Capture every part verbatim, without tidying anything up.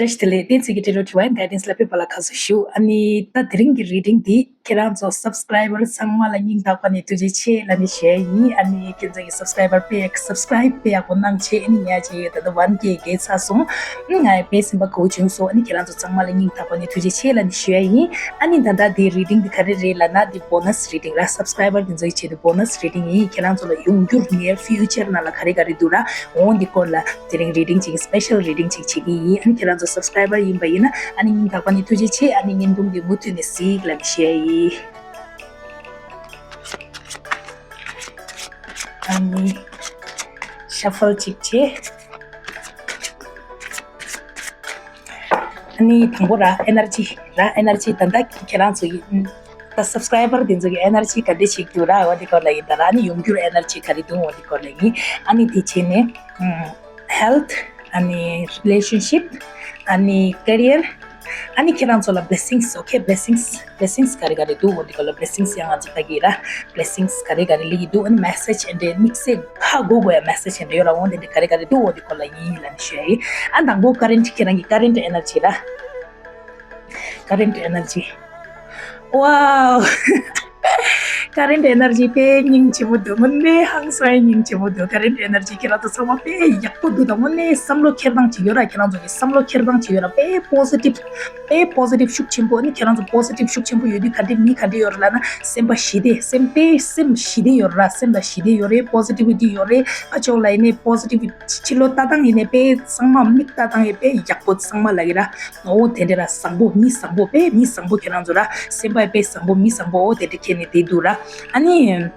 བཀྲ་ཤིས་བདེ་ལེགས། བསྟན་འཛིན་གྱི་Tarot Divine Guidance་ལ་ཕེབས་པ་ལ་དགའ་བསུ་ཞུ། ཨ་ནི་ད་དེ་རིང་གི་reading་འདི་ཁྱེད་རང་ཚོ་subscriber་ཚང་མ་ལ་སྙིང་ཐག་པ་ནས་ཐུགས་རྗེ་ཆེ་ལབ་ནས་ཞུ་ཡ་ཡིན། ཨ་ནི་ཁྱེད་ཚོ་གི་subscriber་དཔེ་ཡག་subscribe་དཔེ་ཡག་པོ་གནང་བྱས། ཨ་ནི་ཉག་ཅིག་ད་ལྟ་one K་བརྒལ་ཚར་སོང་། ཨ་ནི་ང་དཔེ་སེམས་པ་དགའ་བོ་བྱུང་སོང་། ཨ་ནི་ཁྱེད་རང་ཚོ་ཚང་མ་ལ་སྙིང་ཐག་པ་ནས་ཐུགས་རྗེ་ཆེ་ལབ་ནས་ཞུ་ཡ་ཡིན། ཨ་ནི་ད་ལྟ་དེ་reading་འདི་ག་རེ་རེད་ལབ་ན། འདི་bonus reading་ར། subscriber་འདི་ཚོ་གི་ཆེད་དུ་bonus reading་ཡིན། ཁྱེད་རང་ཚོ་ལ་ཡོང་འགྱུར་near future་ནང་ལ་ག་རེ་ག་རེ་འདུག་ར། འོ་འདི་སྐོར་ལ་དེ་རིང་reading་ཅིག་special reading་ཅིག་བྱེད་ཀྱི་ཡིན། ཨ་ནི་ཁྱེད་རང་ཚོ་subscriber་ཡིན་པ་ཡིན་ན། ཨ་ནི་སྙིང་ཐག་པ་ནས་ཐུགས་རྗེ་ཆེ། ཨ་ནི་བརྙན་ཐུང་འདི་མུ་མཐུད་ནས་གཟིགས་ལབ་ནས་ཞུ་ཡ་ཡིན། ཨ་ནི་shuffle་ཅིག་བྱེད། ཨ་ནི་དང་པོ་ར་energy་ར། energy་ད་ལྟ་ཁྱེད་རང་ཚོ་ཡིན། ད་subscriber་འདི་ཚོ་གི་energy་ག་འདྲ་ཞིག་འདུག་ར། འོ་འདི་སྐོར་ལ་ཡིན། ད་ར་ཨ་ནི་ཡོང་འགྱུར་energy་ག་རེ་འདུག་འོ་འདི་སྐོར་ལ་ཡིན། ཨ་ནི་དེ་བྱས་ནས་ཨམ་health། ཨ་ནི་relationship། ཨ་ནི་career། ཨ་ནི་ཁྱེད་རང་ཚོ་ལ་blessings། okay, blessings, blessings་ག་རེ་ག་རེ་འདུག་འོ་འདི་སྐོར་ལ། blessings་ཡང་ང་ཚོ་ལྟ་གི་ར། blessings་ག་རེ་ག་རེ་སླེབས་ཀྱི་འདུག་ཨ་ནི་message་ཨེ་འདྲ་དམིགས་བསལ་ཧ་གོ་དགོས་ཡ་message་ཨེ་འདྲ་ཡོད་ར། འོ་འདི་འདྲ་ག་རེ་ག་རེ་འདུག་འོ་འདི་སྐོར་ལ་ཡིན་ལབ་ནས་ཞུ་ཡ་ཡིན། ཨ་དང་པོ་current་ཁྱེད་རང་གི་current energy་ར། current energy། wow། current energy་དཔེ་སྙིང་རྗེ་མོ་འདུག་དངོས་གནས་ཧང་སངས་སྙིང་རྗེ་མོ་འདུག current energy་ཁྱེད་རང་ཚོ་ཚང་མ་དཔེ་ཡག་པོ་འདུག་ད་དངོས་གནས་བསམ་བློ་འཁྱེར་སྟངས་ཅིག་ཡོད་ར། ཁྱེད་རང་ཚོ་གི་བསམ་བློ་འཁྱེར་སྟངས་ཅིག་ཡོད་ར། དཔེ་positive། དཔེ་positive་ཤུགས་ཆེན་པོ། ཨ་ནི་ཁྱེད་རང་ཚོ་positive་ཤུགས་ཆེན་པོ་ཡོད་དུས་ག་འདྲ་མི་ག་འདྲ་ཡོད་ར་ལབ་ན། སེམས་པ་ཞི་བདེ། སེམས་དཔེ་སེམས་ཞི་བདེ་ཡོད་ར། སེམས་ལ་ཞི་བདེ་ཡོད་རེད། positivity་ཡོད་རེད། ཕར་ཕྱོགས་ལ་ཡིན་ནའི་positivity་ཕྱི་ལོགས་ལྟ་སྟངས་ཡིན་ནའི་དཔེ་ཚང་མ་མིག་ལྟ་སྟངས་ཡིན་དཔེ་ཡག་པོ་ཚང་མ་ལབ་ཀྱི་ར། འོ་དེ་འདྲ་ར། བཟང་པོ་མི་བཟང་པོ་དཔེ་མི་བཟང་པོ་ཁྱེད་རང་ཚོ་ར། སེམས་པ་དཔེ་བཟང་པོ་མི་བཟང་པོ་འོ་དེ་འདྲ་ཁྱེར་ནས་བསྡད་འདུག་ར། ཨ་ནི་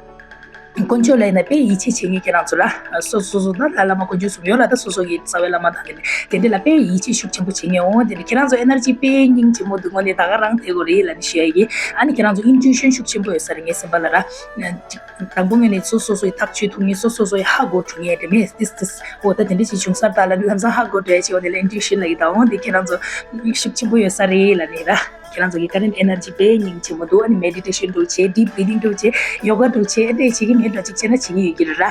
དཀོན་མཆོག་ལ་ཡིན་ན་དཔེ་ཡིད་ཆེས་བྱེད་མཁན་ཁྱེད་རང་ཚོ་ར། སོ་སོ་སོ་ད་ལྷ་བླ་མ་དཀོན་མཆོག་གསུམ་ཡོད་ར། ད་སོ་སོ་གི་རྩ་བའི་བླ་མ་དང་དེ་འདྲ་དེ་འདྲ་ལ་དཔེ་ཡིད་ཆེས་ཤུགས་ཆེན་པོ་བྱེད་མཁན། འོ་དེ་འདྲ་ཁྱེད་རང་ཚོ་energy་དཔེ་སྙིང་རྗེ་མོ་འདུག་དངོས་གནས་ད་ག་རང་དེ་གོ་རེད་ལབ་ནས་ཞུ་ཡ་ཡིན། ཨ་ནི་ཁྱེད་རང་ཚོ་intuition་ཤུགས་ཆེན་པོ་ཡོད་ས་རེད། ངའི་སེམས་པ་ལ་ར། དང་པོ་ངོས་ནས་སོ་སོ་སོ་ཡི་ཐག་གཅོད་ཐུབ་མཁན། སོ་སོ་སོ་ཡི་ཧ་གོ་འགྲོ་མཁན་དེ་མེད། this this འོ་ད་དེ་འདྲ་ཞིག་བྱུང་ས་ད་ལ་ལམ་སང་ཧ་གོ་འགྲོ་ཡ་ཞིག་འོ་དེ་ལ་intuition་ལབ་ཀྱི། ད་འོ་འདི་ཁྱེད་རང་ཚོ་ཤུགས་ཆེན་པོ་ཡོད་ས་རེད་ལབ་ནས་ར། ཁྱེད་རང་ཚོ་གི་current energy་དཔེ་སྙིང་རྗེ་མོ་འདུག་ཨ་ནི་meditation་འདྲ་བྱེད། deep breathing་འདྲ་བྱེད། yoga་འདྲ་བྱེད། ཨ་འདྲ་བྱེད་ཀྱི་མེད་འགྲོ་ཅིག་བྱས་ན་བྱེད་ཀྱི་ཡོད་ཀྱི་རེད་ར།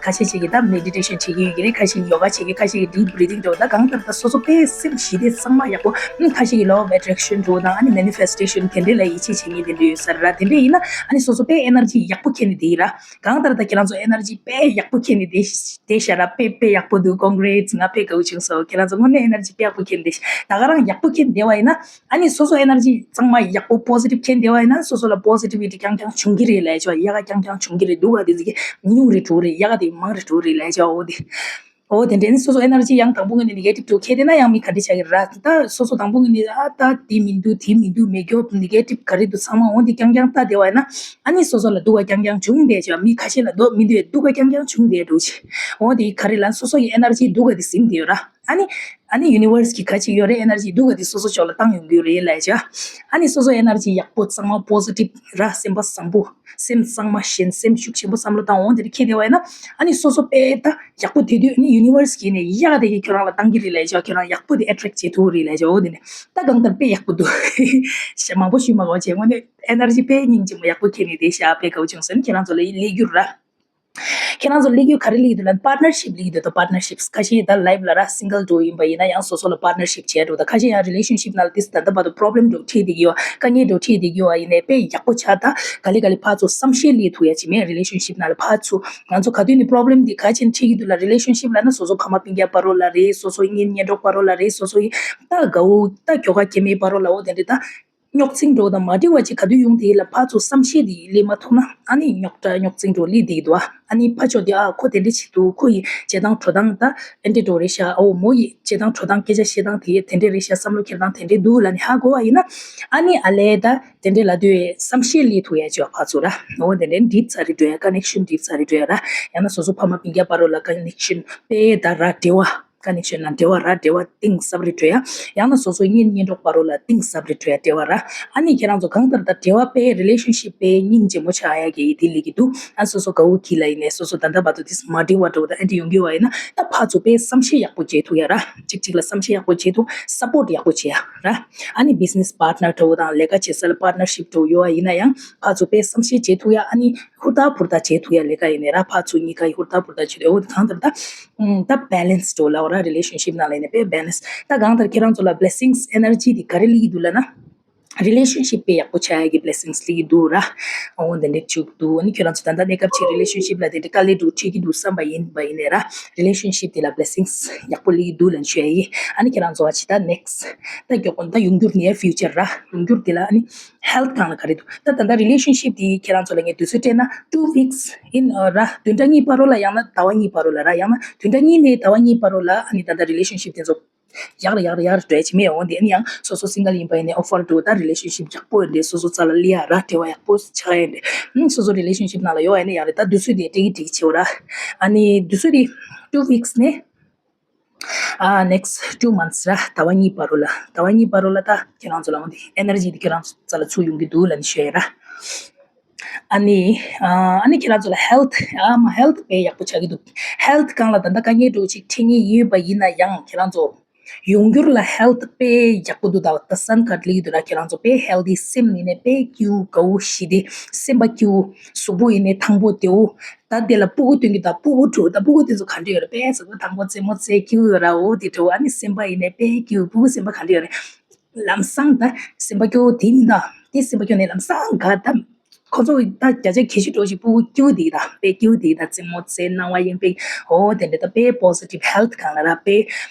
ཁ་ཤས་ཅིག་གིས་ད་meditation་བྱེད་ཀྱི་ཡོད་ཀྱི་རེད། ཁ་ཤས་yoga་བྱེད་ཀྱི། ཁ་ཤས་ཀྱིས་deep breathing་འདྲ། ད་གང་ལྟར་ད་སོ་སོ་དཔེ་སེམས་ཞི་བདེ་ཚང་མ་ཡག་པོ། ཨ་ཁ་ཤས་ཀྱིས་law of attraction་འདྲ་དང་ཨ་ནི་manifestation་དེ་འདྲ་ལ་ཡིད་ཆེས་བྱེད་མཁན་དེ་འདྲ་ཡོད་ས་རེད་ར། དེ་འདྲ་ཡིན་ན་ཨ་ནི་སོ་སོ་དཔེ་energy་ཡག་པོ་འཁྱེར་ནས་བསྡད་ཡིན་ར། གང་ལྟར་ད་ཁྱེད་རང་ཚོ་energy་དཔེ་ཡག་པོ་འཁྱེར་ནས་བསྡད་བསྡད་ཤག་ར། དཔེ་དཔེ་ཡག་པོ་འདུག congrats། ང་དཔེ་དགའ་བོ་བྱུང་སོང་། ཁྱེད་རང་ཚོ་དངོས་གནས་energy་དཔེ་ཡག་པོ་འཁྱེར་ནས་བསྡད་ཤག་ད་ག་རང་ཡག་པོ་འཁྱེར་བསྡད་པ་ཡིན་ན། ཨ་ནི་སོ་སོ་energy་གཙང་མ་ཡག་པོ་positive་འཁྱེར་བསྡད་པ་ཡིན་ན། སོ་སོ་ལ་positivity་རྐྱང་རྐྱང་འབྱུང་གི་རེད་ལབ་ཡ་ཅིག་ཡག་ག་རྐྱང་རྐྱང་འབྱུང་གི་རེད། སྡུག་ག་དེ་ཚོ་གི་ཉུང་རེ་འགྲོ་གི་རེད། ཡག་ག་དེ་མང་རེ་འགྲོ་གི་རེད་ལབ་ཡ་ཅིག་འོ་དེ། འོ་དེ་འདྲ་ནི་སོ་སོ་energy་ཡང་དང་པོ་ངོས་ནས་negative་འགྲོ་ཁྱེར་བསྡད་ན་ཡང་མི་ག་འདྲ་ཆགས་ཀྱི་རེད་ར། ད་སོ་སོ་དང་པོ་ངོས་ནས་ཨ་ད་དེ་མི་འདུག་དེ་མི་འདུག་མེད་རྒྱུ་negative་ག་རེ་འདུག་ཚང་མ་འོ་དེ་རྐྱང་རྐྱང་ལྟ་བསྡད་པ་ཡིན་ན། ཨ་ནི་སོ་སོ་ལ་སྡུག་ག་རྐྱང་རྐྱང་འབྱུང་བསྡད་ཅིག་མི་ཁ་ཤས་ལ་སྡུག་མི་འདུག་སྡུག་ག་རྐྱང་རྐྱང་འབྱུང་བསྡད་འགྲོ་ཅིག་འོ་དེ་ག་རེ་ལབ་ན་སོ་སོ་ཡི་energy་སྡུག་ག་དེ་ཟིན་བསྡད་ཡོད་ར། ཨ་ནི་ཨ་ནི་universe་གི་ག་ཅིག་ཡོད་རེད། energy་སྡུག་ག་དེ་སོ་སོ་ཕྱོགས་ལ་བཏང་ཡོང་གི་ཡོད་རེད་ལབ་ཡ་ཅིག་ཨ་ནི་སོ་སོ་energy་ཡག་པོ་གཙང་མ་positive་ར། སེམས་པ་བཟང་པོ། སེམས་གཙང་མ་ཞན། སེམས་ཤུགས་ཆེན་པོ་བསམ་བློ་བཏང་འོང་དེ་འདྲ་འཁྱེར་བསྡད་པ་ཡིན་ན། ཨ་ནི་སོ་སོ་དཔེ་ད་ཡག་པོ་བསྡད་དུས་ཨ་ནི་universe་གིས་ནས་ཡག་ག་དེ་གི་ཁྱོད་རང་ལ་བཏང་གི་རེད་ལབ་ཡ་ཅིག་ཁྱོད་རང་ཡག་པོ་དེ་attract་བྱེད་ཐུབ་རེད་ལབ་ཡ་ཅིག་འོ་དེ་ནས་ད་གང་ལྟར་དཔེ་ཡག་པོ་འདུག་ཞེ་མང་པོ་ཞུས་མ་དགོས་བྱས། དངོས་གནས་energy་དཔེ་སྙིང་རྗེ་མོ་ཡག་པོ་འཁྱེར་ནས་བསྡད་ཤག་དཔེ་དགའ་བོ་བྱུང་སོང་། ཁྱེད་རང་ཚོ་ལ་ཡི་ལས་རྒྱུ་ར། ཁྱེད་རང་ཚོ་སླེབས་རྒྱུ་ག་རེ་སླེབས་ཀྱི་འདུག་ལབ་ན་partnership་སླེབས་ཀྱི་འདུག་ད་partnerships་ཁ་ཤས་ད་life་ལ་ར་single་འགྲོ་ཡིན་པ་ཡིན་ན་ཡང་སོ་སོ་ལ་partnership་བྱས་འགྲོ། ད་ཁ་ཤས་ཡང་relationship་ནང་ལ་this ད་ལྟ་བར་དུ་problem་འགྲོ་འཕྲད་བསྡད་ཀྱི་ཡོད། དཀའ་ངལ་འགྲོ་འཕྲད་བསྡད་ཀྱི་ཡོད་ཡིན་ནའི་དཔེ་ཡག་པོ་ཆགས། ད་ག་ལེ་ག་ལེ་ཕར་ཚུར་བསམ་ཤེས་སླེབས་ཐུབ་ཡ་ཅིག་མེད་relationship་ནང་ལ་ཕར་ཚུར། ང་ཚོ་ག་དུས་ནས་problem་འདི་ག་ཅན་འཕྲད་ཀྱི་འདུག་ལ་relationship་ལབ་ན་སོ་སོ་ཕ་མ་སྤུན་ཀྱག་བར་རོ་ལ་རེད། སོ་སོ་གཉེན་ཉེ་གྲོགས་བར་རོ་ལ་རེད། སོ་སོ་ཡི་ད་དགའ་བོ་ད་ཁྱོ་ག་སྐྱེ་དམན་བར་རོ་ལ་འོ་དེ་འདྲ་ད། རྙོག་འཛིང་འགྲོ་དང་མ་འགྲིག་པ་ཅིག་ག་དུས་ཡོང་དེ་ལ་ཕར་ཚུར་བསམ་ཤེས་དེ་སླེབས་མ་ཐུབ་ན་ཨ་ནི་རྙོག་དྲ་རྙོག་འཛིང་འགྲོ་སླེབས་བསྡད་ཀྱི་འདུག་ཨ་ནི་ཕར་ཕྱོགས་དེ་ཨ་ཁོ་དེ་འདྲ་བྱེད་འདུག་ཁོ་ཡི་བྱེད་སྟངས་འགྲོ་སྟངས་ད་ཨེ་འདྲ་འགྲོ་རེད་ཤག་འོ་མོ་ཡི་བྱེད་སྟངས་འགྲོ་སྟངས་སྐད་ཆ་བཤད་སྟངས་དེ་དེ་འདྲ་རེད་ཤག་བསམ་བློ་འཁྱེར་སྟངས་དེ་འདྲ་འདུག་ལབ་ནས་ཧ་གོ་བ་ཡིན་ན་ཨ་ནི་ཨ་ལས་ད་དེ་འདྲ་ལབ་དུས་བསམ་ཤེས་སླེབས་ཐུབ་ཡ་ཅིག་ཕར་ཚུར་ར། འོ་དེ་འདྲ་འགྲིག་ཚར་རེད་འགྲོ་ཡ། connection་འགྲིག་ཚར་རེད་འགྲོ་ཡ་ར། ཡང་ན་སོ་སོ་ཕ་མ་སྤུན་ཀྱག་བར་རོ་ལ་connection་དཔེ་ད་ར་འབྲེལ་བ། connection་ལ་འབྲེལ་བ་ར་འབྲེལ་བ་གཏིང་ཟབ་རེ་འགྲོ་ཡ། ཡང་ན་སོ་སོའི་གཉེན་ཉེ་གྲོགས་བར་རོ་ལ་གཏིང་ཟབ་རེ་འགྲོ་ཡ་འབྲེལ་བ་ར། ཨ་ནི་ཁྱེད་རང་ཚོ་གང་ལྟར་ད་འབྲེལ་བ་དཔེ་relationship་དཔེ་སྙིང་རྗེ་མོ་ཆགས་ཡ་གི་དེ་ལས་ཀྱི་འདུག་ཨ་སོ་སོ་དགའ་བོ་གྱིས་ལ་ཡིན་ནས་སོ་སོ་ད་ལྟ་བར་དུ་དེ་མ་འགྲིག་པ་འདྲ་བོ་ད་ཨ་འདྲ་ཡོང་གི་ཡོད་པ་ཡིན་ན་ད་ཕར་ཚུར་དཔེ་བསམ་ཤེས་ཡག་པོ་བྱེད་ཐུབ་ཡ་ར། གཅིག་གཅིག་ལ་བསམ་ཤེས་ཡག་པོ་བྱེད་ཐུབ་support་ཡག་པོ་བྱེད་ཡ་ར། ཨ་ནི་business partner་འདྲ་བོ་དང་ལས་ཀ་བྱེད་ས་ལ་partnership་འདྲ་བོ་ཡོད་པ་ཡིན་ན་ཡང་ཕར་ཚུར་དཔེ་བསམ་ཤེས་བྱེད་ཐུབ་ཡ། ཨ་ནི་ཧུར་ཐག་ཕུར་ཐག་བྱེད་ཐུབ་ཡ་ལས་ཀ་ཡིན་ནས་ར། ཕར་ཚུར་གཉིས་ཀ་ཡི་ཧུར་ཐག་ཕུར་ཐག་བྱེད་ཐུབ་ཡ། འོ་དེ་གང་ལྟར་ད་ད་balance་འགྲོ་ལ། ར་relationship ནང་ལ་ཡིན་ན་དཔེ་balance། ད་གང་ལྟར་ཁྱེད་རང་ཚོ་ལ་blessings energy དེ་ག་རེ་སླེབས་ཀྱི་འདུག་ལབ་ན། relationship དཔེ་ཡག་པོ་ཆགས་ཡ་གི་blessings སླེབས་ཀྱི་འདུག་ར། འོ་དེ་འདྲ་བཅུག་འདུག་ཨ་ནི་ཁྱེད་རང་ཚོ་ད་ལྟ་གནས་སྐབས་ཅིག་relationship ལ་དེ་འདྲ་དཀའ་ལས་འདུག་འཕྲད་ཀྱི་འདུག་བསམ་པ་ཡིན་པ་ཡིན་ནའི་ར། relationship དེ་ལ་blessings ཡག་པོ་སླེབས་ཀྱི་འདུག་ལབ་ནས་ཞུ་ཡ་ཡིན། ཨ་ནི་ཁྱེད་རང་ཚོ་ཨ་ཅི་ད་next ད་མགྱོགས་པོ་ད་ཡོང་འགྱུར་near future ར། ཡོང་འགྱུར་དེ་ལ་ཨ་ནི་health སྒང་ལ་ག་རེ་འདུག་ད་ད་ལྟ་relationship དེ་ཁྱེད་རང་ཚོ་ལ་ངས་དུས་ཚོད་སྤྲད་ན་two weeks in ར། བདུན་ཕྲག་གཉིས་བར་རོ་ལ་ཡང་ན་ཟླ་བ་གཉིས་བར་རོ་ལ་ར། ཡང་ན་བདུན་ཕྲག་གཉིས་ནས་ཟླ་བ་གཉིས་བར་རོ་ལ་ཨ་ནི་ད་ལྟ་relationship དེ་ཚོ་ཡག་ར་ཡག་ར་ཡག་ར་འགྲོ་ཡ་ཅིག་མེད། འོ་དེ་ཨ་ནི་ཡང་སོ་སོ་single ཡིན་པ་ཡིན་ནའི་offer འགྲོ་ད་relationship ཡག་པོ་ཡིན་དེ་སོ་སོ་རྩ་ལ་སླེབས་ཡ་ར། འབྲེལ་བ་ཡག་པོ་ཆགས་ཡ་ཡིན་དེ་སོ་སོ་relationship ནང་ལ་ཡོད་ཡ་ཡིན་ན་ཡག་རེད། ད་དུས་ཚོད་དེ་འགྲིག་གི་འགྲིག་བྱེད་འོ་ར། ཨ་ནི་དུས་ཚོད་དེ་two weeks ནས་ཨ་next two months ར། ཟླ་བ་གཉིས་བར་རོ་ལ། ཟླ་བ་གཉིས་བར་རོ་ལ་ད་ཁྱེད་རང་ཚོ་ལ་འོ་དེ་energy དེ་ཁྱེད་རང་ཚོ་རྩ་ལ་ཚུར་ཡོང་གི་འདུག་ལབ་ནས་ཞུ་ཡ་ར། ཨ་ནི། ཨ་ནི་ཁྱེད་རང་ཚོ་ལ་health ཨ་མ་health དཔེ་ཡག་པོ་ཆགས་ཀྱི་འདུག health སྒང་ལ་ད་ལྟ་དཀའ་ངལ་འདྲ་བོ་ཅིག་འཕྲད་མཁན་ཡོད་པ་ཡིན་ན་ཡང་ཁྱེད་རང་ཚོ་ཡོང་འགྱུར་ལ་health དཔེ་ཡག་པོ་འདུག་ད་ད་sun card སླེབས་ཀྱི་འདུག་ར། ཁྱེད་རང་ཚོ་དཔེ་healthy སེམས་ཡིན་ནའི་དཔེ་སྐྱིད་པོ་དགའ་པོ་ཞི་བདེ་སེམས་པ་སྐྱིད་པོ། གཟུགས་པོ་ཡིན་ནའི་ཐང་པོ་བདེ་པོ། ད་དེ་ལ་སྤུ་གུ་སྟོན་གྱི་ད་སྤུ་གུ་འགྲོ་ད་སྤུ་གུ་དེ་ཚོ་ག་འདྲ་ཡོད་ར། དཔེ་གཟུགས་པོ་ཐང་པོ་རྩེད་མོ་རྩེ་སྐྱིད་པོ་ཡོད་ར། འོ་དེ་འགྲོ་ཨ་ནི་སེམས་པ་ཡིན་ནའི་དཔེ་སྐྱིད་པོ། སྤུ་གུ་སེམས་པ་ག་འདྲ་ཡོད་རེད། ལམ་སང་ད་སེམས་པ་སྐྱོ་དེ་མི་འདུག་དེ་སེམས་པ་སྐྱོ་ནས་ལམ་སང་ག་ད་ཁོ་ཚོ་ད་བརྒྱ་ཆ་བརྒྱད་ཅུ་འགྲོ་ཞིག་སྤུ་གུ་སྐྱོ་དེ་ད་དཔེ་སྐྱོ་དེ་ད་རྩེད་མོ་རྩེ་སྣང་བ་གཡེང་དཔེ། འོ་དེ་འདྲ་ད་དཔེ་positive health སྒང་ལ་ར་དཔེ་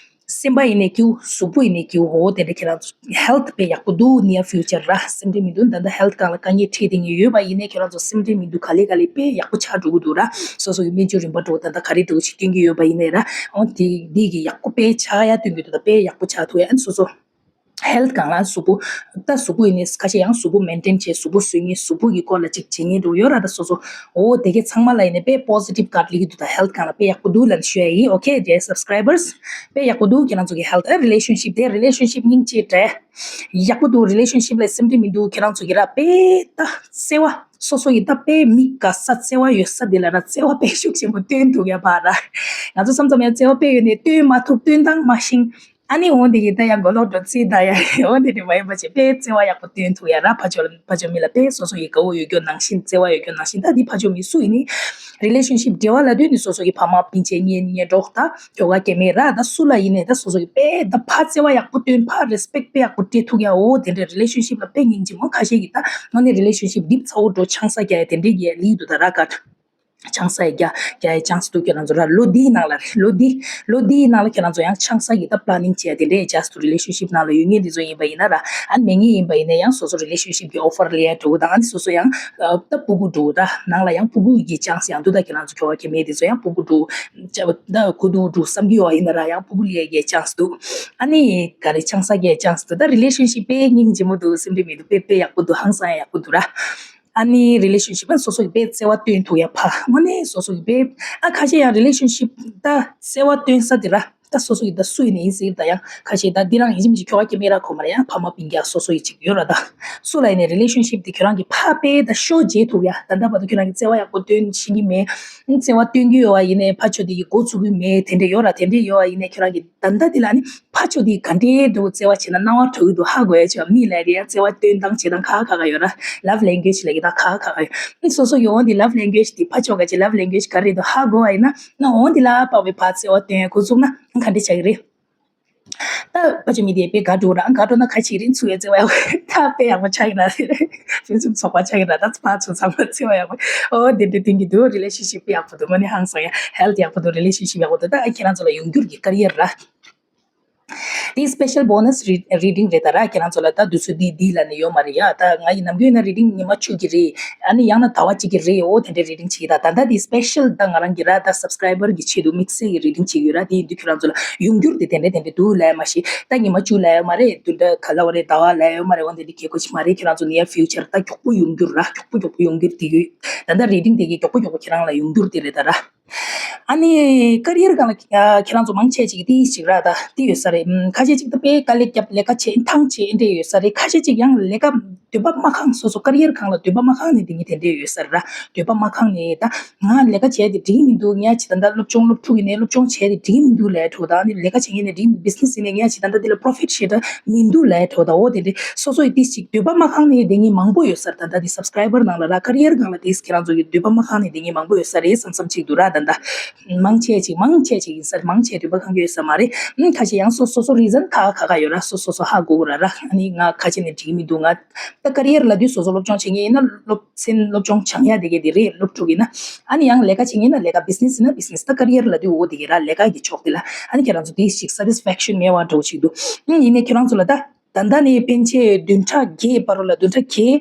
སེམས་པ་ཡིན་ནའི་སྐྱོ་གཟུགས་པོ་ཡིན་ནའི་སྐྱོ། འོ་དེ་འདྲ་ཁྱེད་རང་ཚོ་health དཔེ་ཡག་པོ་འདུག near future ར། སེམས་ཁྲལ་མི་འདུག་ད་ལྟ་health སྒང་ལ་དཀའ་ངལ་འཕྲད་དེ་ངེས་ཡོད་པ་ཡིན་ནའི་ཁྱེད་རང་ཚོ་སེམས་ཁྲལ་མི་འདུག་ག་ལེ་ག་ལེ་དཔེ་ཡག་པོ་ཆགས་འགྲོ་གི་འདུག་ར། སོ་སོ་གི་སྨན་བཅོས་རིམ་པ་འགྲོ་ད་ལྟ་ག་རེ་འདུག་ཅིག་སྟོན་གྱི་ཡོད་པ་ཡིན་ནའི་ར། འོ་དེ་འདི་གི་ཡག་པོ་དཔེ་ཆགས་ཡ་སྟོན་གྱི་འདུག་ད་དཔེ་ཡག་པོ་ཆགས་ཐུབ་ཡ་ཨ་ནི་སོ་སོ། health སྒང་ལ་གཟུགས་པོ། ད་གཟུགས་པོ་ཡིན་ནའི་ཁ་ཤས་ཡང་གཟུགས་པོ་maintain བྱེད་གཟུགས་པོ་བཟོ་མཁན་གཟུགས་པོ་གི་སྐོར་ལ་ཅིག་བྱེད་མཁན་འདྲ་བོ་ཡོད་ར། ད་སོ་སོ། འོ་དེ་གས་ཚང་མ་ལ་ཡིན་ནའི་དཔེ་positive card སླེབས་ཀྱི་འདུག་ད་health སྒང་ལ་དཔེ་ཡག་པོ་འདུག་ལབ་ནས་ཞུ་ཡ་ཡིན། okay dear subscribers དཔེ་ཡག་པོ་འདུག་ཁྱེད་རང་ཚོ་གི་health ཨ་relationship དེ་relationship སྙིང་རྗེ་དྲན། ཡག་པོ་འདུག relationship ལ་སེམས་ཁྲལ་མི་འདུག་ཁྱེད་རང་ཚོ་གི་ར་དཔེ་ད་བརྩེ་བ་སོ་སོ་ཡི་ད་དཔེ་མི་དགའ་ས་བརྩེ་བ་ཡོད་ས་དེ་ལ་ར་བརྩེ་བ་དཔེ་ཤུགས་ཆེན་པོ་སྟོན་ཐུབ་ཡ་བ་ར། ང་ཚོ་མཚམས་མཚམས་ཡང་བརྩེ་བ་དཔེ་ཡོད་ནས་སྟོན་མ་ཐུབ་སྟོན་སྟངས་མ་ཤེས། ཨ་ནི་འོ་འདི་ཡི་ད་ཡང་མགོ་ལོག་འགྲོ་རྩིས་ད་ཡ་འོ་འདི་འདྲ་མ་ཡིན་པ་བྱས་དཔེ་བརྩེ་བ་ཡག་པོ་སྟོན་ཐུབ་ཡ་ར། ཕ་ཕྱོགས་ལ་ཕ་ཕྱོགས་མི་ལ་དཔེ་སོ་སོ་ཡི་དགའ་བོ་ཡོད་རྒྱུ་ནང་བཞིན་བརྩེ་བ་ཡོད་རྒྱུ་ནང་བཞིན་ད་འདི་ཕ་ཕྱོགས་མི་སུ་ཡིན་ནི་relationship འབྲེལ་བ་ལབ་དུས་ནི་སོ་སོ་གི་ཕ་མ་སྤུན་མཆེད་གཉེན་ཉེ་གྲོགས་ད་ཁྱོ་ག་སྐྱེ་དམན་ར་ད་སུ་ལ་ཡིན་ནས་ད་སོ་སོ་གི་དཔེ་ད་ཕ་བརྩེ་བ་ཡག་པོ་སྟོན་ཕ་respect དཔེ་ཡག་པོ་སྤྲད་ཐུབ་ཡ། འོ་དེ་འདྲ་relationship ལ་དཔེ་སྙིང་རྗེ་མོ། ཁ་ཤས་ཀྱི་ད་ང་ནི་relationship འདི་ཚ་བོ་འགྲོ་ཆང་ས་རྒྱག་ཡ་དེ་འདྲའི་གི་ལིག་འདུག་ད་ར་ཀ་ཆང་ས་ཡི་རྒྱ་རྒྱ་ཡི་ཆང་ས་འདུག་ཁྱེད་རང་ཚོ་ར་ལོ་འདིའི་ནང་ལ་རེད། ལོ་འདི་ལོ་འདིའི་ནང་ལ་ཁྱེད་རང་ཚོ་ཡང་ཆང་ས་ཡི་ད་planning བྱས་དེ་འདྲའི་just relationship ནང་ལ་ཡོད་ངེས་འདི་ཚོ་ཡིན་པ་ཡིན་ན་ར། ཨ་མེད་ངེས་ཡིན་པ་ཡིན་ན་ཡང་སོ་སོ་relationship གི་offer སླེབས་ཡ་འགྲོ་གི་དང་ཨ་ནི་སོ་སོ་ཡང་ད་སྤུ་གུ་འགྲོ་ད་ནང་ལ་ཡང་སྤུ་གུ་ཡི་ཆང་ས་ཡང་འདུག་ད་ཁྱེད་རང་ཚོ་ཁྱོ་ག་ཁྱེད་མེད་འདི་ཚོ་ཡང་སྤུ་གུ་འགྲོ་ད་གོ་འདུག་འགྲོ་བསམ་གྱི་ཡོད་ཡིན་ན་ར་ཡང་སྤུ་གུ་སླེབས་ཡ་གི་ཆང་ས་འདུག་ཨ་ནི་ག་རེ་ཆང་ས་གི་ཆང་ས་འདུག་ད་relationship དཔེ་སྙིང་རྗེ་མོ་འདུག་སེམས་ཁྲལ་མི་འདུག་དཔེ་དཔེ་ཡག་པོ་འདུག་ཧང་སང་ཡག་པོ་འདུག་ར། ཨ་ནི་relationship ཨ་སོ་སོ་གི་དཔེ་བརྩེ་བ་སྟོན་ཐུབ་ཡ་ཕ་དངོས་གནས་སོ་སོ་གི་དཔེ་ཨ་ཁ་ཤས་ཡང་relationship ད་བརྩེ་བ་སྟོན་ས་དེ་ར་ད་སོ་སོ་གི་ད་སུ་ཡིན་ནའི་ཡིན་ཟེར་ད་ཡང་ཁ་ཤས་ད་འདི་རང་ཡིན་གཅིག་མིན་གཅིག་ཁྱོ་ག་སྐྱེ་དམན་ར་ཁོ་མ་ར་ཡང་ཕ་མ་སྤུན་ཀྱག་སོ་སོ་ཡི་གཅིག་ཡོད་ར། ད་སུ་ལ་ཡིན་ནའི་relationship དེ་ཁྱོད་རང་གི་ཕ་དཔེ་ད་ཤོ་རྗེས་ཐུབ་ཡ་ད་ད་བར་དུ་ཁྱོད་རང་གི་བརྩེ་བ་ཡག་པོ་སྟོན་ཤེས་ཀྱི་མེད། བརྩེ་བ་སྟོན་གྱི་ཡོད་བ་ཡིན་ནའི་ཕ་ཆོ་དེ་ཡི་མགོ་ཚུགས་ཀྱི་མེད་དེ་འདྲ་ཡོད་ར། དེ་འདྲ་ཡོད་བ་ཡིན་ནའི་ཁྱོད་རང་གི་ད་ལྟ་དེ་ལ་ནི་ཕ་ཆོ་དེ་ག་འདྲའི་འདུག་བརྩེ་བ་བྱས་ན་སྣང་བ་འགྲོ་གི་འདུག་ཧ་གོ་ཡ་ཆོ་མི་ལ་རེ་ཡ་བརྩེ་བ་སྟོན་སྟངས་བྱེད་སྟངས་ཁག་ཁག་ཁག་ཡོད་ར། love language ལ་གི་ད་ཁག་ཁག་ཁག་ཡོད། སོ་སོ་ཡོང་དེ་love language དེ་ཕ་ཆོ་ག་ཅི་love language ག་རེ་འདུག་ཧ་གོ་བ་ཡིན་ན་ན་འོང་དེ་ལ་དཔག་པའི་ཕ་བརྩེ་བ་སྟོན་ཡ་འགོ་ཚུགས་ན་ག་འདྲ་བྱ་གི་རེད། ད་ཕ་ཆོ་མི་དེ་དཔེ་དགའ་འགྲོ་ར་དགའ་འགྲོ་ན་ཁ་ཆེ་རིན་ཚུགས་ཡ་བརྩེ་བ་ཡ་ད་དཔེ་ཡག་པོ་ཆགས་ཡིན་ར། ཕུན་སུམ་ཚོགས་པ་ཆགས་ཡིན་ར། ད་ཕ་ཆོ་ཚང་མ་བརྩེ་བ་ཡག་པོ་ཨོ་དེ་འདྲ་སྟོན་གྱི་འདུག relationship དཔེ་ཡག་པོ་འདུག་ངོ་ནས་ཧང་སང་ཡ་health ཡག་པོ་འདུག relationship ཡག་པོ་འདུག་ད་ཁྱེད་རང་ཚོ་ལ་ཡོང་འགྱུར་གྱི་career ར། འདི་special bonus read- reading རེད་ད་ར། ཁྱེད་རང་ཚོ་ལ་ད་དུས་ཚོད་འདི་འདི་ལ་ནི་ཡོད་མ་རེད་ཡ། ད་ང་ཡི་ནམ་རྒྱུན་ན་reading ཉི་མ་བཅུ་གི་རེད། ཨ་ནི་ཡང་ན་ཟླ་བ་གཅིག་གི་རེད། འོ་དེ་འདྲའི་reading བྱེད་ཀྱི་ད་ད་ལྟ་འདི་special ད་ང་རང་གི་ར་ད་subscriber གི་ཆེད་དུ་དམིགས་བསལ་གྱི་reading བྱེད་ཀྱི་ཡོད་ར། དེ་ཡིན་དུས་ཁྱེད་རང་ཚོ་ལ་ཡོང་འགྱུར་དེ་དེ་འདྲ་དེ་འདྲ་འདུག་ལབ་ཡ་མ་ཤེས། ད་ཉི་མ་བཅུ་ལབ་ཡ་མ་རེད། བདུན་ཕྲག་ག་ལབ་པ་རེད། ཟླ་བ་ལབ་ཡ་མ་རེད། འོ་དེ་འདྲ་གལ་དགོས་ཅིག་མ་རེད། ཁྱེད་རང་ཚོ་near future ད་མགྱོགས་པོ་ཡོང་འགྱུར་ར། མགྱོགས་པོ་མགྱོགས་པོ་ཡོང་འགྱུར་དེ་ཡོད། ད་ལྟ་reading དེ་གི་མགྱོགས་པོ་མགྱོགས་པོ་ཁྱེད་རང་ལ་ཡོང་འགྱུར་དེ་རེད་ད་ར། ཨ་ནི་career སྒང་ལ་ཁྱེད་རང་ཚོ་མང་ཆེ་ཅིག་དེ་ཞིག་ར་ད་དེ་ཡོད་ས་རེད། ཁ་ཤས་ཅིག་ད་དཔེ་དཀའ་ལས་བརྒྱབ་ལས་ཀ་བྱེད་ཐང་ཆད་འདྲ་ཡོད་ས་རེད། ཁ་ཤས་ཅིག་ཡང་ལས་ཀ་འདོད་པ་མ་ཁེངས་སོ་སོ་career སྒང་ལ་འདོད་པ་མ་ཁེངས་ནས་དེ་ངས་དེ་འདྲ་ཡོད་ས་རེད་ར། འདོད་པ་མ་ཁེངས་ནས་ད་ང་ལས་ཀ་བྱས་དེ་འགྲིག་མི་འདུག་ངས་ཅི་ད་ད་སློབ་སྦྱོང་སློབ་ཕྲུག་ཡིན་ནས་སློབ་སྦྱོང་བྱས་དེ་འགྲིག་མི་འདུག་ལས་འགྲོ་ད་ནི་ལས་ཀ་བྱེད་ངེས་ནས་འགྲིག business ཡིན་ནས་ངས་ཅི་ད་ད་དེ་ལ་profit བྱེད་ད་མི་འདུག་ལས་འགྲོ་ད། འོ་དེ་འདྲ་སོ་སོའི་དེ་ཞིག་འདོད་པ་མ་ཁེངས་ནས་དེ་ངས་མང་པོ་ཡོད་ས་རེད། ད་ད་དེ་subscriber ནང་ལ་ར་career སྒང་ལ་དེ་ཁྱེད་རང་ཚོ་གི་འདོད་པ་མ་ཁེངས་ནས་དེ་ངས་མང་པོ་ཡོད་ས་རེད་བསམ་བསམ་ཅིག་འདུག་ར། ད་ལྟ་མང་ཆེ་ཅིག་མང་ཆེ་ཅིག་ཡིན་ས་རེད། མང་ཆེ་འདོད་པ་ཁེངས་ཡོད་ས་མ་རེད། ཨུམ། ཁ་ཤས་ཡང་སོ་སོ་སོ་རི་ཛན་ཁག་ཁག་ཁག་ཡོད་ར། སོ་སོ་སོ་ཧ་གོ་གི་ར་ར། ཨ་ནི་ང་ཁ་ཆེ་ནས་འགྲིག་མི་འདུག་ང་ད་ཀ་རི་ཡར་ལབ་དུས་སོ་སོ་སློབ་སྦྱོང་བྱེད་མཁན་ཡིན་ན་སློབ་ཚན་སློབ་སྦྱོང་སྦྱང་ཡ་དེ་གས་དེ་རེད། སློབ་ཕྲུག་ཡིན་ན། ཨ་ནི་ཡང་ལས་ཀ་བྱེད་མཁན་ཡིན་ན་ལས་ཀ། བི་ཛི་ནེ་སི་ཡིན་ན་བི་ཛི་ནེ་སི། ད་ཀ་རི་ཡར་ལབ་དུས་འོ་དེ་གས་ར། ལས་ཀ་གི་ཕྱོགས་དེ་ལ། ཨ་ནི་ཁྱེད་རང་ཚོ་དེ་ཞིག་སེ་ཊིས་ཕེག་ཤན་མེད་པ་འདྲ་བོ་ཞིག་འདུག་ཨུམ། ཡིན་ནའི་ཁྱེད་རང་ཚོ་ལ་ད་ད་ལྟ་ནས་ཕན་ཆད་བདུན་ཕྲག་བརྒྱད་བར་རོ་ལ། བདུན་ཕྲག་བརྒྱད་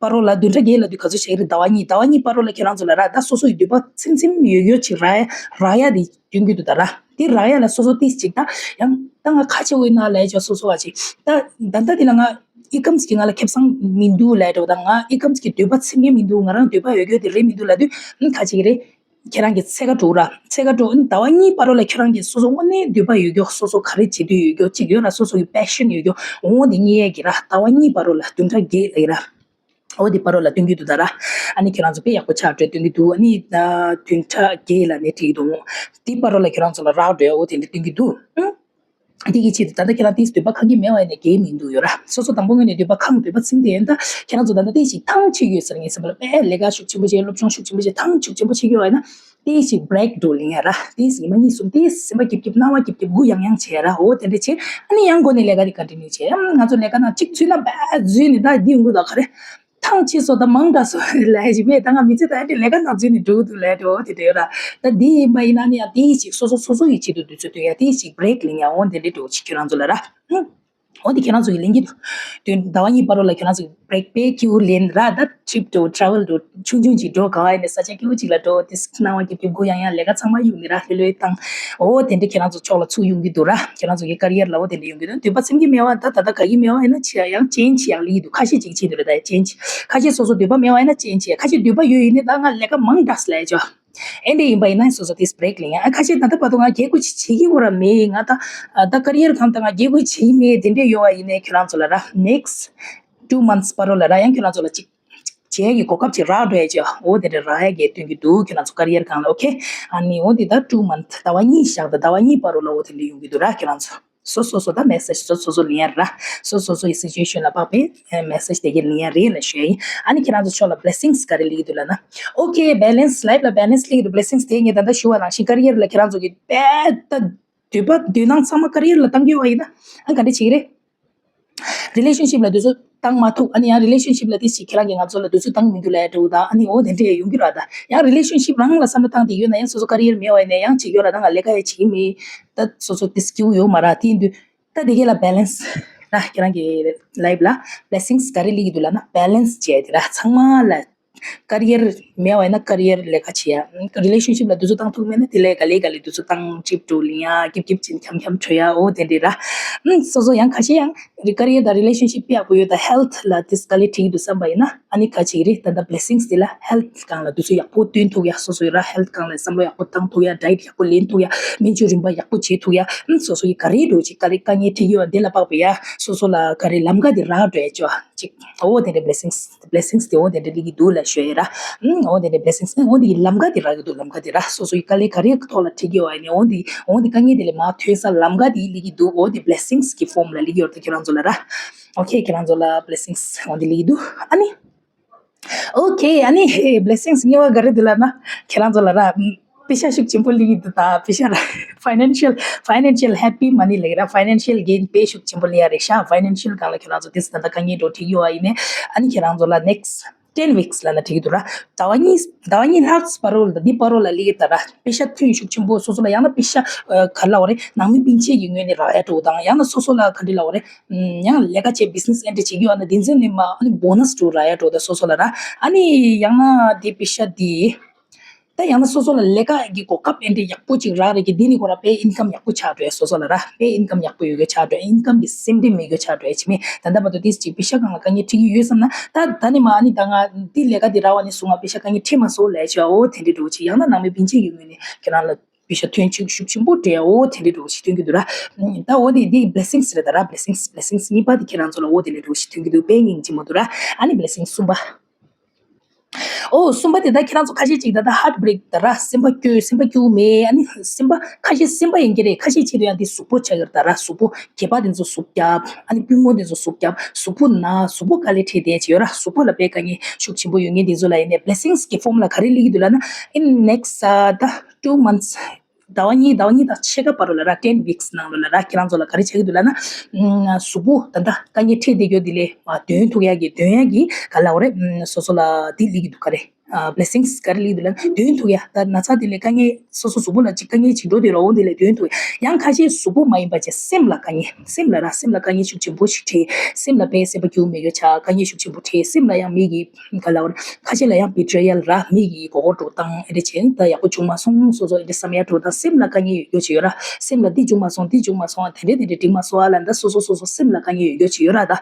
བར་རོ་ལ། བདུན་ཕྲག་བརྒྱད་ལ་དུས་ག་ཚོད་བྱེད་ཀྱི་རེད། ཟླ་བ་གཉིས། ཟླ་བ་གཉིས་བར་རོ་ལ་ཁྱེད་རང་ཚོ་ལ་ར་ད་སོ་སོ་ཡི་འདོད་པ་ཚིམ་ཚིམ་ཡོད་ཡོད་ཅིག་རག་རག་ཡ་དེ་སྟོན་གྱི་འདུག་ད་ར། དེ་རག་ཡ་ལ་སོ་སོ་ཏིས་ཅིག་ད་ཡང་ད་ང་ཁ་ཆེ་བོའི་ནང་ལ་ཡ་ཅོ་སོ་སོ་བ་ཅིག་ད་ད་ལྟ་དེ་ལ་ང་ཨི་ཀམ་ཅིག་ང་ལ་ཁེ་བཟང་མི་འདུག་ལ་ཡ་འདྲ་བོ་དང་། ང་ཨི་ཀམ་ཅིག་གི་འདོད་པ་ཚིམ་གྱི་མི་འདུག་ང་རང་འདོད་པ་ཡོད་རྒྱུ་དེ་རེད་མི་འདུག་ལབ་དུས་ཨ་ཁ་ཅིག་རེད། ཁྱེད་རང་གི་ཚེ་ག་དྲུག་ར། ཚེ་ག་དྲུག་ཨ་ནི་ཟླ་བ་གཉིས་བར་རོ་ལ་ཁྱེད་རང་གི་སོ་སོ་དངོས་གནས་འདོད་པ་ཡོད་རྒྱུ། སོ་སོ་ག་རེ་བྱེད་འདོད་ཡོད་རྒྱུ་ཅིག་ཡོད་ར། སོ་སོ་གི་པེ་ཤན་ཡོད་རྒྱུ། འོ་དེ་རྙེད་ཡས་ཀྱི་ར། ཟླ་བ་གཉིས་བར་རོ་ལ། བདུན་ཕྲག་བརྒྱད་ལ་ཡི་ར། འོ་དེ་བར་རོ་ལ་སྟོན་གྱི་འདུག་ད་ར། ཨ་ནི་ཁྱེད་རང་ཚོ་དཔེ་ཡག་པོ་ཆགས་འགྲོ་སྟོན་གྱི་འདུག་ཨ་ནི་ད་བདུན་ཕྲག་བརྒྱད་ལ་ནས་བྲིས་འདུག་དེ་བར་རོ་ལ་ཁྱེད་རང་ཚོ་ལ་རག་འགྲོ་ཡ་འོ་དེ་འདྲ་སྟོན་གྱི་འདུག་ཨང་། དེ་གི་ཆེད་དུ་ད་ལྟ་ཁྱེད་རང་དེའི་འདོད་པ་ཁེངས་ཀྱི་མེད་པ་ཡིན་ན་འགལ་མི་འདུག་ཡོད་ར། སོ་སོ་དང་པོ་ངོས་ནས་འདོད་པ་ཁེངས། འདོད་པ་ཚིམ་དེ་ཡིན། ད་ཁྱེད་རང་ཚོ་ད་ལྟ་དེ་ཞིག་ཐང་ཆད་ཡོད་ཟེར། ངས་སེམས་པ་ལ་དཔེ་ལས་ཀ་ཤུགས་ཆེན་པོ་བྱས། སློབ་སྦྱོང་ཤུགས་ཆེན་པོ་བྱས། ཐང་ཤུགས་ཆེན་པོ་ཆད་ཡོད་པ་ཡིན་ན་དེ་ཞིག་བྷི་རེག་འགྲོ་ལེན་ཡ་ར། དེ་ཞིག་ཉི་མ་གཉིས་གསུམ་དེ་སེམས་པ་སྐྱིད་སྐྱིད་སྣང་བ་སྐྱིད་སྐྱིད་སྒུག་ཡང་ཡང་བྱས་ར། འོ་དེ་འདྲ་བྱས། ཨ་ནི་ཡང་འགོ་ནས་ལས་ཀ་དེ་ཀོན་ཊི་ནིའུ་བྱས། ཨམ། ང་ཚོ་ལས་ཀ་ནང་གཅིག་ཚུད་ན་བས་འཛུལ་ནས་ད་འདི་ཡོང་གི་ད་ག་རེ། ཐང་ཆད་སོང་ད་མང་དྲགས་སོང་ལབ་ཡ་ཞིག་མེད། ད་ང་མི་ཚེ་ད་ཡ་དེ་ལས་ཀ་ནང་འཛུལ་ནས་འགྲོ་གི་འདུག་ལབ་འགྲོ་དེ་འདྲ་ཡོད་ར། ད་འདི་ཡིན་པ་ཡིན་ན་ནི་ཡང་དེ་ཞིག་སོ་སོ་སོ་སོ་ཡི་ཆེད་དུ་དུས་ཚོད་སྟོན་ཡ། དེ་ཞིག་བྷི་རེག་ལེན་ཡ། འོ་དེ་འདྲ་འགྲོ་ཅིག་ཁྱེད་རང་ཚོ་ལ་ར། ཨུ། འོ་དེ་ཁྱེད་རང་ཚོ་གི་ལེན་གྱི་འདུག་དུས་ཟླ་བ་གཉིས་བར་རོ་ལ་ཁྱེད་རང་ཚོ་བྷི་རེག་དཔེ་སྐྱིད་པོ་ལེན་ར། ད་ཊི་རིབ་འགྲོ། ཊེ་རེ་ཝལ་འགྲོ། ཆུང་ཆུང་ཅིག་འགྲོ། ག་བ་ཡིན་ནས་ས་ཆ་སྐྱིད་པོ་ཅིག་ལ་འགྲོ། དེ་སྣང་བ་སྐྱིད་སྐྱིད་སྒུག་ཡང་ཡང་ལས་ཀ་ཚང་མ་གཡུག་ནས་ར་ལྷོད་ལྷོད་བཏང་། འོ་དེ་འདྲ་ཁྱེད་རང་ཚོ་ཕྱོགས་ལ་ཚུར་ཡོང་གི་འདུག་ར། ཁྱེད་རང་ཚོ་གི་ཀ་རི་ཡར་ལ་འོ་དེ་འདྲ་ཡོང་གི་འདུག་འདོད་པ་ཚིམ་གྱི་མེད་པ། ད་ད་ལྟ་དགའ་གི་མེད་པ་ཡིན་ན་ཆེ་ཡང་ཅེན་ཇི་ཡང་ལི་འདུག་ཁ་ཤས་ཅིག་བྱེད་འདུག་རེད། ད་ཡང་ཅེན་ཇི། ཁ་ཤས་སོ་སོ་འདོད་པ་མེད་པ་ཡིན་ན་ཅེན་ཇི། ཁ་ཤས་འདོད་པ་ཡོད་ཡིན་ནའི་ད་ང་ལས་ཀ་མང་དྲགས་ལས་ཅོ། ཨེ་འདྲ་ཡིན་པ་ཡིན་ན་སོ་སོ་དེ་བྷི་རེག་ལེན་ཡ། ཁ་ཤས་ད་ལྟ་བར་དུ་ང་རྒྱལ་ཁོ་ཅིག་བྱེད་ཀྱི་ཡོད་ར་མེད། ང་ད་ད་ཀ་རི་ཡར་གང་ད་ང་རྒྱལ་ཁོ་བྱེད་ཀྱི་མེད། དེ་འདྲ་ཡོད་པ་ཡིན་ནའི་ཁྱེད་རང་ཚོ་ལ་ར་ནེག་སི་ཊི་ཊུ་མནཐ་བར་རོ་ལ་ར་ཡང་ཁྱེད་རང་ཚོ་ལ་ཅིག་བྱས་ཀྱི་གོ་སྐབས་ཅིག་རག་འགྲོ་ཡ་ཅིག་འོ་དེ་འདྲ་རག་ཡ་གི་སྟོན་གྱི་འདུག་ཁྱེད་རང་ཚོ་ཀ་རི་ཡར་སྒང་ལ། ཨོ་ཁེ། ཨ་ནི་འོ་འདི་ད་ཊུ་མནཐ་ཟླ་བ་གཉིས་བཞག་ད་ཟླ་བ་གཉིས་བར་རོ་ལ་འོ་དེ་འདྲ་ཡོང་གི་འདུག་ར། ཁྱེད་རང་ཚོ་སོ་སོ་སོ་ད་མེ་སེ་ཇི་སོ་སོ་སོ་ལེན་ཡ་ར། སོ་སོ་སོ་ཡི་སི་ཅུ་ཨེ་ཤན་ལ་དཔག་པའི་མེ་སེ་ཇི་དེ་གའི་ལེན་ཡ་རེད་ལ་ཞུ་ཡ་ཡིན། ཨ་ནི་ཁྱེད་རང་ཚོ་ཕྱོགས་ལ་བྷི་ལེ་སིང་སི་ག་རེ་སླེབས་ཀྱི་འདུག་ལབ་ན། ཨོ་ཁེ། བྷེ་ལེན་སི། ལའིབ་ལ་བྷེ་ལེན་སི་སླེབས་ཀྱི་འདུག་བྷི་ལེ་སིང་སི་དེ་ངས་ད་ལྟ་ཞུ་བ་ནང་བཞིན་ཀ་རི་ཡར་ལ་ཁྱེད་རང་ཚོ་གི་དཔེ་ད་འདོད་པ་འདོད་སྣང་ཚང་མ་ཀ་རི་ཡར་ལ་བཏང་གི་ཡོད་པ་ཡིན་ན་ཨ་ག་འདྲ་བྱེད་ཀྱི་རེད། རི་ལེ་ཤན་ཤིབ་ལ་དུས་ཚོད་བཏང་མ་ཐུབ། ཨ་ནི་ཡང་རི་ལེ་ཤན་ཤིབ་ལ་དེ་ཞིག་ཁྱེད་རང་གིས་ང་ཚོ་ལ་དུས་ཚོད་བཏང་མི་འདུག་ལབ་ཡ་འདྲ་བོ་དང་། ཨ་ནི་འོ་དེ་འདྲ་ཡང་ཡོང་གི་ར། ད་ཡང་རི་ལེ་ཤན་ཤིབ་རང་ལ་བསམ་བློ་བཏང་དེ་ཡོད་ན་ཡང་སོ་སོ་ཀ་རི་ཡར་མེད་པ་ཡིན་ན་ཡང་བྱེད་ཀྱི་ཡོད་ར། ད་ང་ལས་ཀ་ཡང་བྱེད་ཀྱི་མེད། ད་སོ་སོ་དེ་སྐྱིད་པོ་ཡོད་མ་ར། དེ་ཡིན་དུས་ད་དེ་གའི་ལ་བྷེ་ལེན་སི་ར། ཁྱེད་རང་གི་ལའིབ་ལ་བྷི་ལེ་སིང་སི་ག་རེ་སླེབས་ཀྱི་འདུག་ལབ་ན་བྷེ་ལེན་སི་བྱས་དེ་ར། ཚང་མ་ལ་ཀ་རི་ཡར་མེད་པ་ཡིན་ན་ཀ་རི་ཡར་ལས་ཀ་བྱེད་ཡ། རི་ལེ་ཤན་ཤིབ་ལ་དུས་ཚོད་བཏང་ཐུབ་མེད་ན་དེ་ལས་ག་ལེ་ག་ལེ་དུས་ཚོད་བཏང་ཅིབ་འགྲོ་ལེན་ཡ། ཀིབ་ཀིབ་ཅིན་འཁྱམ་འཁྱམ་བྲོ་ཡ། འོ་དེ་འདྲ་ར། ཨུམ། སོ་སོ་ཡང་ཁ་ཤས་ཡང་ཀ་རི་ཡར་དང་རི་ལེ་ཤན་ཤིབ་དཔེ་ཡག་པོ་ཡོད་ད་ཧེལ་ཐི་ལ་དེ་ག་ལེ་འགྲིག་གི་འདུག་བསམ་པ་ཡིན་ན་ཨ་ནི་ག་ཅིག་རེད། ད་ལྟ་བྷི་ལེ་སིང་སི་དེ་ལ་ཧེལ་ཐི་སྒང་ལ་དུས་ཚོད་ཡག་པོ་བཏོན་ཐུབ་ཡ། སོ་སོ་ཡི་ར་ཧེལ་ཐི་སྒང་ལ་བསམ་བློ་ཡག་པོ་བཏང་ཐུབ་ཡ། ཌའེ་ཊི་ཡག་པོ་ལེན་ཐུབ་ཡ། སྨན་བཅོས་རིམ་པ་ཡག་པོ་བྱེད་ཐུབ་ཡ། ཨུམ། སོ་སོ་ཡི་ག་རེ་འགྲོ་ཅིག་ག་རེ་དཀའ་ངལ་འཕྲད་ཀྱི་ཡོད་དེ་ལ་དཔག་པའི་ཡ་སོ་སོ་ལ་ག་རེ་ལམ་ཁ་དེ་རག་འགྲོ་ཡ་ཅོ་ཅིག་འོ་དེ་འདྲ་བྷི་ལེ་སིང་སི། བྷི་ལེ་སིང་སི་དེ་འོ་དེ་འདྲ་སླེབས་ཀྱི་འདུག་ལབ་ཞུ་ཡ་ར། ཨུམ། འོ་དེ་འདྲ་བྷི་ལེ་སིང་སི་ནི་འོ་དེ་གི་ལམ་ཁ་དེ་རག་གི་འདུག་ལམ་ཁ་དེ་ར། སོ་སོ་ཡི་དཀའ་ལས་ག་རེ་ཐོག་ལ་འཕྲད་ཀྱི་ཡོད་ཡ་ནི་འོ་དེ་འོ་དེ་དཀའ་ངལ་དེ་ལས་མར་ཐོན་ས་ལམ་ཁ་དེ་སླེབས་ཀྱི་འདུག་འོ་དེ་བྷི་ལེ་སིང་སི་གི་ཕོམ་ལ་སླེབས་ཀྱི་ཡོད་རེད། ད་ཁྱེད་རང་ཚོ་ལ་ར། ཨོ་ཁེ། ཁྱེད་རང་ཚོ་ལ་བྷི་ལེ་སིང་སི་འོ་དེ་སླེབས་ཀྱི་འདུག་ཨ་ནི། ཨོ་ཁེ། ཨ་ནི་བྷི་ལེ་སིང་སི་གཉིས་པ་ག་རེ་འདུག་ལབ་ན་ཁྱེད་རང་ཚོ་ལ་ར། ཨུམ། པེ་ཤ་ཤུགས་ཆེན་པོ་སླེབས་ཀྱི་འདུག་ད་པེ་ཤ་ར། ཕའི་ནན་ཤལ། ཕའི་ནན་ཤལ་ཧེ་པི་མ་ནི་ལབ་ཀྱི་ར། ཕའི་ནན་ཤལ་གེན་དཔེ་ཤུགས་ཆེན་པོ་སླེབས་ཡ་རེད་ཤག་ཕའི་ནན་ཤལ་སྒང་ལ་ཁྱེད་རང་ཚོ་དེ་ཙམ་ད་དཀའ་ངལ་འདྲ་བོ་འཕྲད་ཀྱི་ཡོད་པ་ཡིན་ནའི་ཨ་ནི་ཁྱེད་རང་ཚོ་ལ་ནེག་སི་ཊེན་ཝིག་སི་ལབ་ན་འགྲིག་གི་འདུག་ར། ཟླ་བ་གཉིས། ཟླ་བ་གཉིས་ལྷག་བར་རོ་ལ་འདི་བར་རོ་ལ་སླེབས་ཀྱི་ད་ར། པེ་ཤ་ཐོན་ཤུགས་ཆེན་པོ་སོ་སོ་ལ་ཡང་ན་པེ་ཤ་ཨ་ག་རེ་ལབ་དགོས་རེད། ནང་མི་སྤུན་མཆེད་ཀྱི་ངོས་ནས་རག་ཡ་འདྲ་བོ་དང་། ཡང་ན་སོ་སོ་ལ་ག་འདྲ་ལབ་དགོས་རེད། ཨུམ། ཡང་ལས་ཀ་བྱས་བྷི་ཛི་ནེ་སི་ཨེ་འདྲ་བྱེད་ཀྱི་ཡོད་ན་དེ་ཚོའི་ནས་མར་ཨ་ནི་བྷོ་ནས་འདྲ་བོ་རག་ཡ་འདྲ་བོ་ད་སོ་སོ་ལ་ར། ཨ་ནི་ཡང་ན་དེ་པེ་ཤ་དེ། ད་ཡང་ན་སོ་སོ་ལ་ལས་ཀ་གི་གོ་སྐབས་ཨེ་འདྲ་ཡག་པོ་ཅིག་རག་རེད་ཀྱི། དེ་ནི་ཁོ་ར་དཔེ་ཨིན་ཀམ་ཡག་པོ་ཆགས་འགྲོ་ཡ། སོ་སོ་ལ་ར་དཔེ་ཨིན་ཀམ་ཡག་པོ་ཡོད་རྒྱུ་ཆགས་འགྲོ་ཡ། ཨིན་ཀམ་གི་སེམས་ཁྲལ་མེད་རྒྱུ་ཆགས་འགྲོ་ཡ། བྱེད་མེད་ད་ལྟ་བར་དུ་དེ་ཅིག་པེ་ཤ་སྒང་ལ་དཀའ་ངལ་འཕྲད་ཀྱི་ཡོད་བསམ་ན། ད་ད་ནི་མ་ཨ་ནི་ད་ང་དེ་ལས་ཀ་དེ་རག་པ་ནས་བཟུང་ང་པེ་ཤ་དཀའ་ངལ་འཕྲད་མ་སོང་ལབ་ཡ་ཅིག་འོ་དེ་འདྲ་འདྲ་བོ་ཅིག་ཡང་ན་ནང་མི་སྤུན་མཆེད་ཀྱི་ངོས་ནས་ཁྱེད་རང་ལ་པེ་ཤ་ཐོན་ཤུགས་ཤུགས་ཆེན་པོ་སྤྲད་ཡ་འོ་དེ་འདྲ་འདྲ་བོ་ཞིག་ཐོན་གྱི་འདུག་ར། ད་འོ་དེ་དེ་བྷི་ལེ་སིང་སི་རེད་ད་ར། བྷི་ལེ་སིང་སི། བྷི་ལེ་སིང་སི་གཉིས་པ་དེ་ཁྱེད་རང་ཚོ་ལ་འོ་དེ་འདྲ་འདྲ་བོ་ཞིག་ཐོན་གྱི་འདུག་དཔེ་སྙིང་རྗེ་མོ་འདུག་ར། ཨ་ནི་བྷི་ལེ་སིང་སི་གསུམ་པ། ཨོ་གསུམ་པ་དེ་ད་ཁྱེད་རང་ཚོ་ཁ་ཤས་ཅིག་ད་ད་heartbreak ད་ར་སེམས་པ་སྐྱོ། སེམས་པ་སྐྱོ་མེད། ཨ་ནི་སེམས་པ་ཁ་ཤས་སེམས་པ་ཡིན་གྱི་རེད། ཁ་ཤས་ཆེད་དུ་ཡང་དེ་གཟུགས་པོ་ཆགས་ཀྱི་རེད། ད་ར་གཟུགས་པོ་སྐེད་པ་དེ་ཚོ་ཟུག་རྒྱབ། ཨ་ནི་པུས་མོ་དེ་ཚོ་ཟུག་རྒྱབ། གཟུགས་པོ་ན་གཟུགས་པོ་དཀའ་ལས་འཕྲད་བསྡད་ཅིག་ཡོད་ར། གཟུགས་པོ་ལ་དཔེ་དཀའ་ངལ་ཤུགས་ཆེན་པོ་ཡོད་མཁན་དེ་ཚོ་ལ་ཡིན་ནའི་blessings གི་form ལ་ག་རེ་སླེབས་ཀྱི་འདུག་ལབ་ན། In next uh, the two months ཟླ་བ་གཉིས་ཟླ་བ་གཉིས་དང་ཕྱེད་ཀ་བར་ལ་ར་ten weeks ནང་ལོ་ལ་ར་ཁྱེད་རང་ཚོ་ལ་ག་རེ་ཆགས་ཀྱི་འདུག་ལབ་ན། ཨ་གཟུགས་པོ་ད་ལྟ་དཀའ་ངལ་འཕྲད་བསྡད་ཡོད་དེ་ལས་མ་འདོན་ཐུབ་ཡག་གི་འདོན་ཡག་གི་ག་ལབ་དགོས་རེད། ཨ་སོ་སོ་ལ་དེ་སླེབས་ཀྱི་འདུག་ག་རེད། ཨ་blessings ག་རེ་སླེབས་ཀྱི་འདུག་ལབ་ན་འདོན་ཐུབ་ཡག་ད་ན་ཚ་དེ་ལས་དཀའ་ངལ་སོ་སོ་གཟུགས་པོ་ལ་ཅིག་དཀའ་ངལ་ཅིག་འགྲོ་དུས་ར་འོ་དེ་ལས་འདོན་ཐུབ་ཡག་ཡང་ཁ་ཤས་གཟུགས་པོ་མ་ཡིན་པ་བྱས་སེམས་ལ་དཀའ་ངལ། སེམས་ལ་ར་སེམས་ལ་དཀའ་ངལ་ཤུགས་ཆེན་པོ་ཞིག་འཕྲད། སེམས་ལ་དཔེ་སེམས་པ་སྐྱོ་མེད་ཡོད་ཆགས། དཀའ་ངལ་ཤུགས་ཆེན་པོ་འཕྲད། སེམས་ལ་ཡང་མི་གི་ག་ལབ་དགོས་རེད། ཁ་ཤས་ལ་ཡང་betrayal ར་མི་གི་མགོ་སྐོར་འགྲོ་སྟངས་ཨེ་འདྲ་བྱས་ད་ཡག་པོ་བྱུང་མ་སོང་། སོ་སོ་ཨེ་འདྲ་བསམ་ཡག་འགྲོ་སྟངས། སེམས་ལ་དཀའ་ངལ་ཡོད་རྒྱུ་ཅིག་ཡོད་ར། སེམས་ལ་འདི་བྱུང་མ་སོང་། འདི་བྱུང་མ་སོང་། དེ་འདྲ་དེ་འདྲ་འགྲིག་མ་སོང་ཨ་ལབ་ད་སོ་སོ་སོ་སོ་སེམས་ལ་དཀའ་ངལ་ཡོད་རྒྱུ་ཅིག་ཡོད་ར། ད་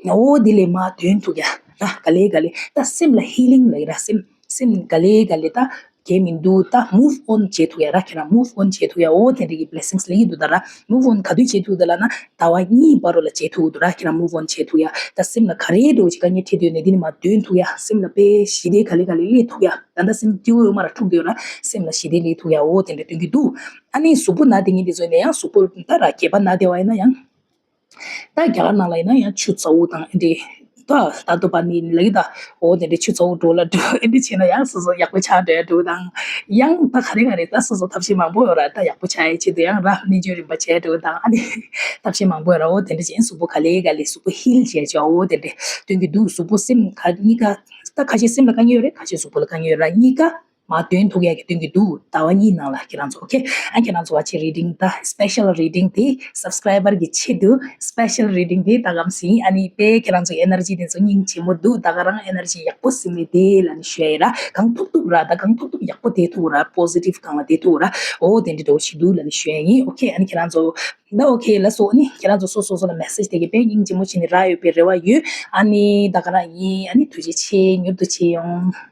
འོ་དེ་ལས་མ་འདོན་ཐུབ་ཡག་ར་ག་ལེ་ག་ལེ་ད་སེམས་ལ་healing ལབ་ཀྱི་ར། སེམས་སེམས་ག་ལེ་ག་ལེ་ད་གལ་མི་འདུག་ད་move on བྱེད་ཐུབ་ཡག་ར། ཁྱེད་རང་move on བྱེད་ཐུབ་ཡག་འོ་དེ་འདྲ་གི་blessings སླེབས་ཀྱི་འདུག་ད་ར། move on ག་དུས་བྱེད་ཐུབ་འདུག་ལབ་ན་ཟླ་བ་གཉིས་བར་རུ་ལ་བྱེད་ཐུབ་འདུག་ར། ཁྱེད་རང་move on བྱེད་ཐུབ་ཡག་ད་སེམས་ལ་ག་རེ་འདྲ་བོ་ཅིག་དཀའ་ངལ་འཕྲད་དུས་ནས་འདི་ནས་མ་འདོན་ཐུབ་ཡག་སེམས་ལ་དཔེ་ཞི་བདེ་ག་ལེ་ག་ལེ་སླེབས་ཐུབ་ཡག་ད་ལྟ་སེམས་སྐྱིད་པོ་ཡོད་མ་ར་འཁྲུག་བསྡད་ཡོད་ར། སེམས་ལ་ཞི་བདེ་སླེབས་ཐུབ་ཡག་འོ་དེ་འདྲ་སྟོན་གྱི་འདུག་ཨ་ནི་གཟུགས་པོ་ན་བསྡད་མཁན་དེ་ཚོ་ཡིན་ན་ཡང་གཟུགས་པོ་ད་ར་སྐེད་པ་ན་བསྡད་པ་ཡིན་ན་ཡང་ད་རྒྱ་གར་ནང་ལ་ཡིན་ན་ཡང་ཆུ་ཚ་པོ་དང་ཨེ་འདྲ་ད་ད་དོ་པ་ནི་ལ་ཡི་ད་འོ་དེ་འདྲ་ཆུ་ཚ་པོ་འགྲོ་ལ་འགྲོ་ཨེ་འདྲ་བྱས་ན་ཡང་སོ་སོ་ཡག་པོ་ཆགས་འགྲོ་ཡ་འགྲོ་དང་། ཡང་ད་ག་རེ་ག་རེ་ད་སོ་སོ་ཐབས་ཤེས་མང་པོ་ཡོད་ར། ད་ཡག་པོ་ཆགས་ཡ་ཆེད་དུ་ཡང་ར་སྨན་བཅོས་རིམ་པ་བྱས་འགྲོ་དང་། ཨ་ནི་ཐབས་ཤེས་མང་པོ་ཡོད་ར། འོ་དེ་འདྲ་བྱས་གཟུགས་པོ་ག་ལེ་ག་ལེ་གཟུགས་པོ་heal བྱས་བྱས་འོ་དེ་འདྲ་སྟོན་གྱི་འདུག་གཟུགས་པོ་སེམས་ག་གཉིས་ཀ་ད་ཁ་ཤས་སེམས་ལ་དཀའ་ངལ་ཡོད་རེད། ཁ་ཤས་གཟུགས་པོ་ལ་དཀའ་ངལ་ཡོད་ར། གཉིས་ཀ་མ་འདོན་ཐུབ་ཡག་གི་སྟོན་གྱི་འདུག་ཟླ་བ་གཉིས་ནང་ལ་ཁྱེད་རང་ཚོ། ཨོ་ཁེ། ཨ་ཁྱེད་རང་ཚོ་བ་ཆེ་རི་ཌིང་ད་special reading དེ་subscriber གི་ཆེད་དུ་special reading དེ་ད་གམ་སིང་། ཨ་ནི་དཔེ་ཁྱེད་རང་ཚོ་energy དེ་ཚོ་སྙིང་རྗེ་མོ་འདུག་ད་ག་རང་energy ཡག་པོ་སིང་ནས་དེ་ལ་ནི་ཞུ་ཡ་ཡིན་ར། གང་ཐུབ་ཐུབ་ར་ད་གང་ཐུབ་ཐུབ་ཡག་པོ་དེ་ཐུབ་ར། positive གང་ལ་དེ་ཐུབ་ར། ཨོ་དེ་འདྲ་འདྲ་བོ་ཞིག་འདུག་ལ་ནི་ཞུ་ཡ་ཡིན། ཨོ་ཁེ། ཨ་ནི་ཁྱེད་རང་ཚོ་ད་ཨོ་ཁེ་ལ་སོ། ཨ་ནི་ཁྱེད་རང་ཚོ་སོ་སོ་སོ་ལ་message དེ་གི་དཔེ་སྙིང་རྗེ་མོ་བྱས་ནས་རག་ཡོད་པའི་རེ་བ་ཡོད། ཨ་ནི་ད་ག་རང་ཡིན། ཨ་ནི་ཐུགས་རྗེ་ཆེ། མྱུར་དུ་མཇལ་ཡོང་།